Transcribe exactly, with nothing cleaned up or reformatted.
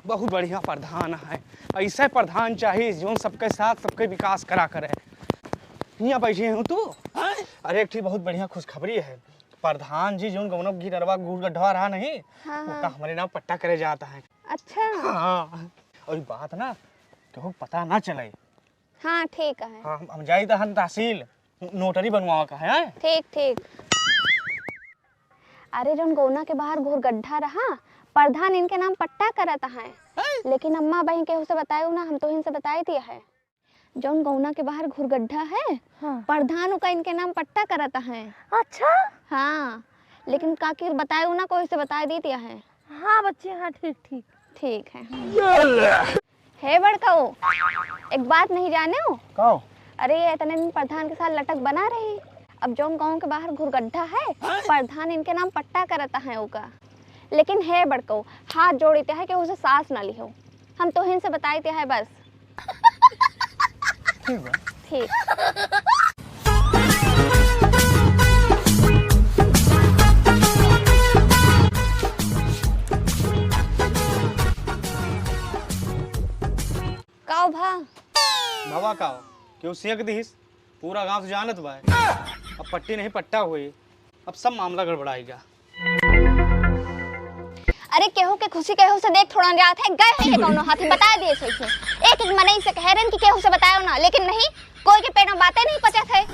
बहुत बढ़िया प्रधान है, ऐसा प्रधान चाहिए जौन सबके साथ सबके विकास करा करे। हियाँ बैठे हूँ तू। अरे, एक ठी बहुत बढ़िया खुशखबरी है। प्रधान जी जौन गौना की नरवा घूर गड्ढा रहा नहीं, हाँ, ओका हाँ। हमरे नाम पट्टा करे जाता है। अच्छा। हाँ, और ई बात ना केहू पता ना चले। हाँ, ठीक है। हाँ, हम, हम जाई त हम तहसील नोटरी बनवावा का है। ठीक, ठीक। अरे, जौन गौना के बाहर घूर गड्ढा रहा, प्रधान इनके नाम पट्टा करत है, लेकिन अम्मा बहिन केहू से बतायो ना, हम तोहिन से बताई दिया है। जौन गौना के बाहर घूर गड्ढा है, हाँ। प्रधान ओका इनके नाम पट्टा करत है। अच्छा? हाँ, लेकिन काकी बतायो ना, कोई से बताई दी दिया है। हाँ बच्ची, हाँ, ठीक, ठीक। ठीक है। हे बड़काऊ, एक बात नहीं जाने हो? का हो? अरे, ये इतने दिन प्रधान के साथ लटक बना रही। अब जौन गाँव के बाहर घूर गड्ढा है, प्रधान इनके नाम पट्टा करता है ओका। लेकिन हे बड़काऊ, हाथ जोड़ते है कि उसे सास ना लिहो। हम तोहिन से बताई ते है बस। ठीक बा। ठीक। काव भा? बाबा काव? केहू सेक दिहिस, पूरा गांव से जानत बा। अब पट्टी नहीं पट्टा हुई, अब सब मामला गड़बड़ाएगा। अरे केहू के खुशी केहू से देख थोड़ा जात है, गए हैं कौनो हाथी बता दिए सही से। एक एक मनई से कह रहे हैं कि केहू से बतायो ना, लेकिन नहीं, कोई के पेट में बातें नहीं पचत है।